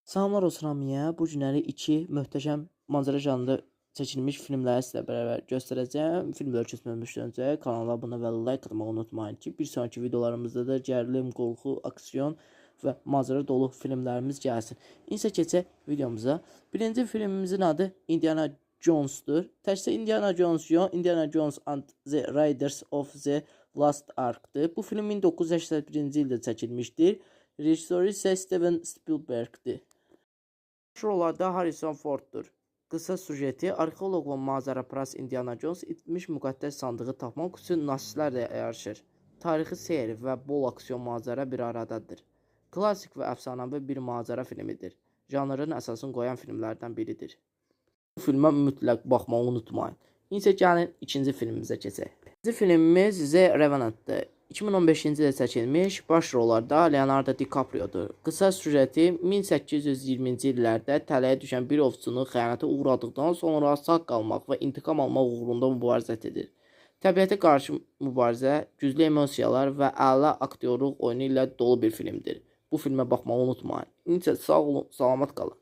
Salamlar olsun hamıya. Bu günləri iki möhtəşəm macəra janrında çəkilmiş filmləri sizlə bərabər göstərəcəyəm. Filmləri keçməmişdən öncə kanala abunə və like atmağı unutmayın ki, bir sonraki videolarımızda da gərilim, qorxu, aksiyon və macəra dolu filmlərimiz gəlsin. İndi isə keçək videomuza. Birinci filmimizin adı Indiana Jones'dur. Təkcə Indiana Jones yox, Indiana Jones and the Raiders of the Lost Ark'dır. Bu film 1981-ci ildə çəkilmişdir. Rejissoru isə Steven Spielberg'dir. Başrollarda Harrison Ford'dur. Qısa süjeti arxeoloq və macəraparast Indiana Jones itmiş müqəddəs sandığı tapmaq üçün nasistlərlə yarışır. Tarixi seyr və bol aksiyon macəra bir aradadır. Klassik və əfsanəvi bir macəra filmidir. Janrın əsasını qoyan filmlərdən biridir. Bu filmə mütləq baxmağı unutmayın. İndi isə gəlin ikinci filmimizə keçək. İkinci filmimiz The Revenant-dır. 2015-ci ildə çəkilmiş, baş rollarda Leonardo DiCaprio'dur. Qısa süjeti 1820-ci illərdə tələyə düşən bir ovçunun xəyanətə uğradıqdan sonra sağ qalmaq və intiqam almaq uğrunda mübarizə edir. Təbiətə qarşı mübarizə, güclü emosiyalar və əla aktyorluq oyunu ilə dolu bir filmdir. Bu filmə baxmağı unutmayın. İndi isə sağ olun, salamat qalın.